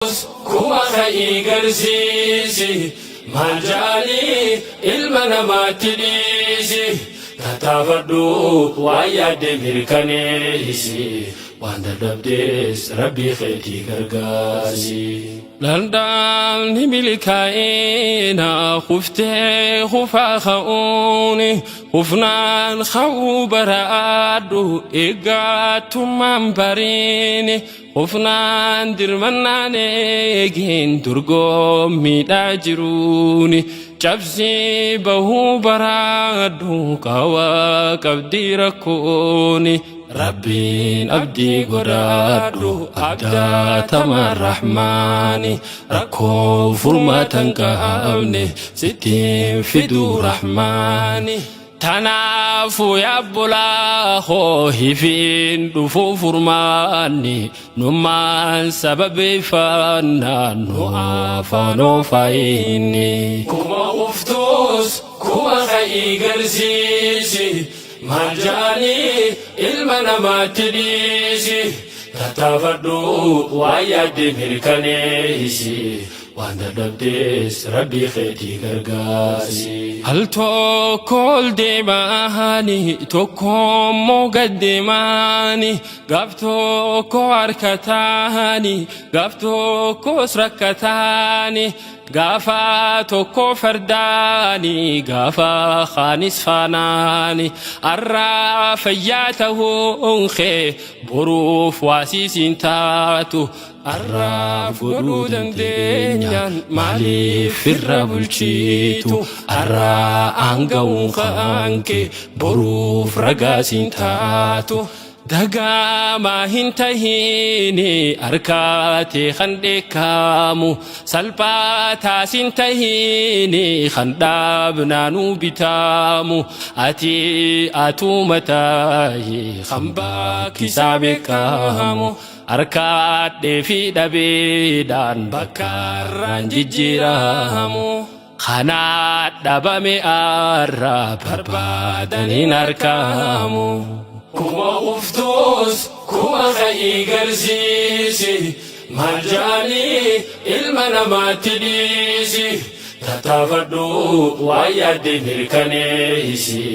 Kuma ka'ii garsiisi maal ja'anii ilma namaatti dhiisi tattaafadhu waan yaadde mirkaneessi waan dadhabdees rabbii keetii gargaarsi. Daldalli milkaa'ina kuftee kufaa ka'uuni kufnaan ka'uu baraadhu eeggattummaan bariini. Kufnaan dirmannaan eegin dorgommiidhaa jiruuni cabsii bahuu baraadhu qaawwa qabdii rakkooni Rabbiin abdii godhaadhu abdaatama rahmaani rakkoo furmaata hin qabne sittiin fiduu rahmaani. Tanaafu yaa obbolaa koo hifiin dhufuu furmaanni nummaan sababeeffannaan nu afaan ofaayinni. Kuma kuftuus kuma ka'ii garsiisi maal ja'anii ilma namaatti dhiisi tattaafadhu waan yaadde mirkaneessi Waan dadhabdees Rabbii keetii gargaarsi. Al tokko ol deemaani tokko immoo gad deemaani gaaf tokko harkataani gaaf tokkos rakkataani gaafa tokko fardaani gaafa kaanis faanaani arraa fayyaa ta'uun kee boruuf waasiisiin taatu Arraaf godhuu dandeenyaan maaliif irra bulchitu arraa aanga'uun kaanke boruuf ragaa siin taatu dagaamaa hin tahiini harkaatee kan dheekkaamu salphaa taasin tahiini kan dhaabnaanuu bitaamu ati atuma tahi kan bakkisaa beekamu. Harkaadhee fi dhabeedhaan bakkaarraan jijjiiramu. Kanaa dhabame arra barbaadaniin arkamu. Kuma kuftuus kuma ka'ii garsiisi maal ja'anii ilma namaatti dhiisi tattaafadhu waan yaadde mirkaneessi.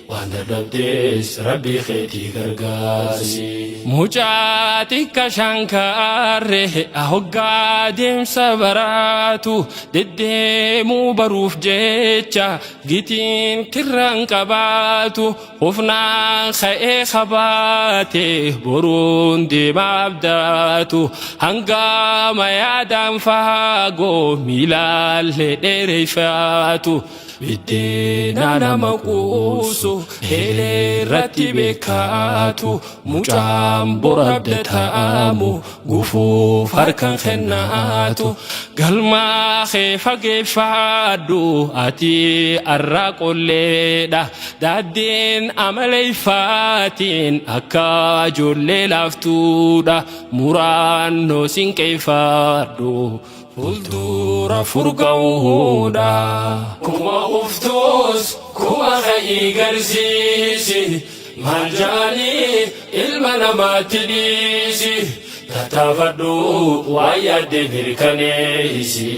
Waan dadhabdees Rabbii keetii gargaarsi. Mucaa xiqqa shankaarre hoggaa deemsa baraatu deddeemuu baruuf jecha gitiin kirraan qabaatu hufnaan ka'ee kabaate boruun deema abdaatu hangama yaadaan faagoo miilaallee dheereyfaatu. Biddeena nama quusu eelee irratti beekaatu mucaan bor abdataamu gufuuf harkan kennaatu galmaa kee fageeffaadhu ati arraa qolleedha daaddeen amaleeffaatiin akka ijoollee laaftuudha muraannoo sinqeeffaadhu Fuuldura furga'uudha. Kuma uftuus kuma ka'ii garsiisi maal ja'anii ilma namaatti dhiisi tattaafadhu waan yaadde mirkaneessi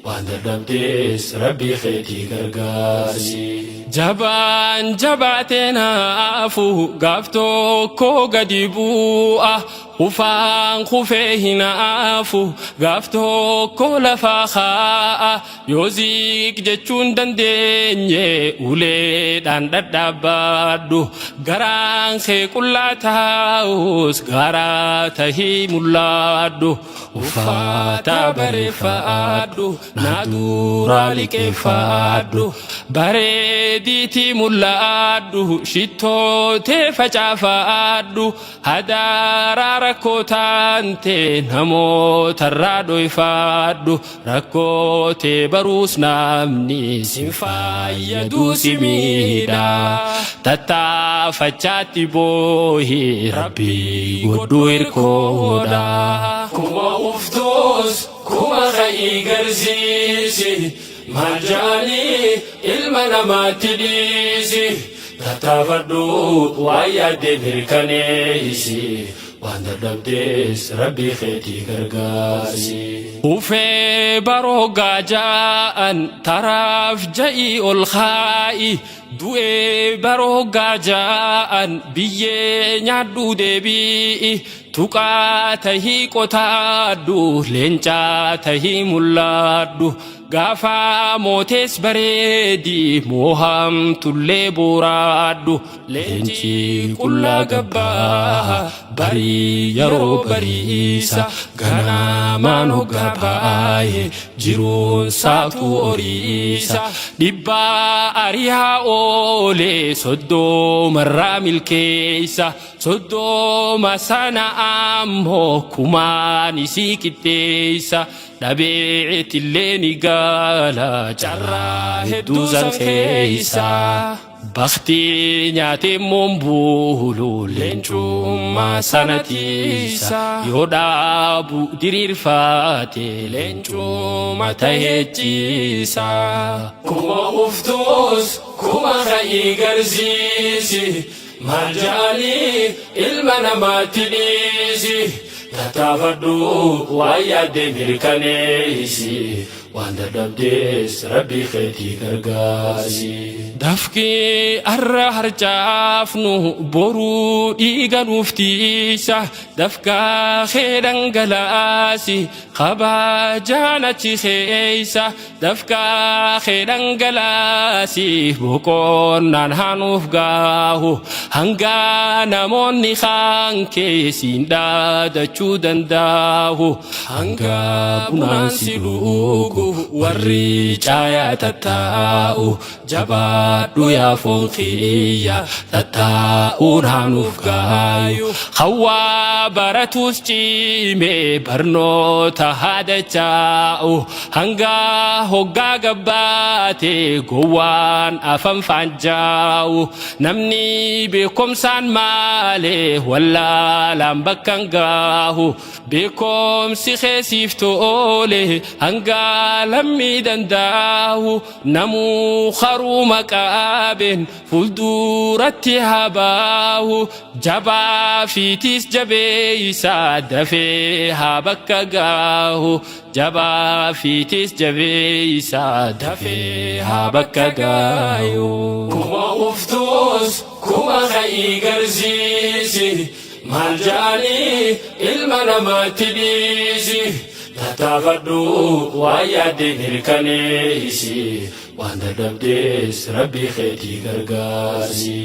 waan dadhabdees rabbii keetii gargaarsi. Jabaan jabaatee naafu gaaf tokko gadi bu'a Kufaan kufee hin hafu gaaf tokko lafaa kaa'a yoo ziiq jechuun dandeenye uleedhaan dhadhaabbadhu garaan kee qullaa taa'us gaaraa tahii mul'adhu uffata bareeffadhu naa duraa liqeeffadhu bareediitii mul'adhu shittoo tee facaafadhu Hadaaraa rakkoo taante namootarraa dhoyfaadhu rakkoo tee baruus namni sin fayyaduu si miidha tattaafachaatti boohi rabbii godhu hirkoodha. Kuma uftuus kuma ka'ii garsiisi maal ja'anii ilma namaatti dhiisi. Tattaafadhu waan yaadde mirkaneessi. Waan dadhabdees Rabbii keetii gargaarsi. Ufee baroo gaaja'an taraaf ja'ii ol kaa'i. Du'ee baroo gaaja'an biyyee nyaadhuu deebi'i. Tuqaa tahii qotaadhu leencaa tahii mul'adhu. Gaafa mootees bareedi moohamtullee booraadhu. Leenci qullaa gabbaa barii yeroo bariisa ganamaan hoggaa baay'ee jiruun saatu horiisa. Dhibbaa ariyaa oolee soddomarraa milkeessa. Soddoma sana ammoo kumaan isii qixxeessa. Dhabeetillee ni gala carraa hedduu san keessa. Baktii nyaatee moombuulu leencummaa sana tiisa. Yoo dhaabu diriirfaate leencummaa tahee ciisa. Kuma uftuus kuma ka'ii garsiisi. Maal ja'anii ilma namaatti dhiisi. Tattaafadhu waan yaadde mirkaneessi. Waan dadhabdees Rabbii keetii gargaarsi. Dafqi har'a harcaafnu boruu dhiiga nuuf tiisa. Dafqaa kee dhangalaasi kabajaan achi keessa. Dafqaa kee dhangalaasi boqonnaan haa nuuf gaahu. Hanga namoonni kaan keessiin dhaadachuu danda'u. Hanga bunaan si dhugu warri caayaa tattaa'u. Jabaadhu yaa foon kiyya tattaa'uun haa nuuf gaayu. Hawwaa baratus cimee barnoota haa dachaa'u. Hanga hoggaa gabbaate gowwaan afan faanjaa'u. Namni beekumsaan maalee wallaalaan bakka hin gaahu. Beekumsi keessiif tole hanga lammii danda'u. Namuu haruma qaabeen fuulduratti haa baahu. Jabaa fiitiis jabeessa dafee haa bakka gaahu. Jabaa fiitiis jabeessa dafee haa bakka gaahu. Kuma uftuus kuma ka'ii garsiisi. Maal ja'anii ilma namaatti dhiisi. Tattaafadhu waan yaadde mirkaneessi. Waan dadhabdees Rabbii keetii gargaarsi.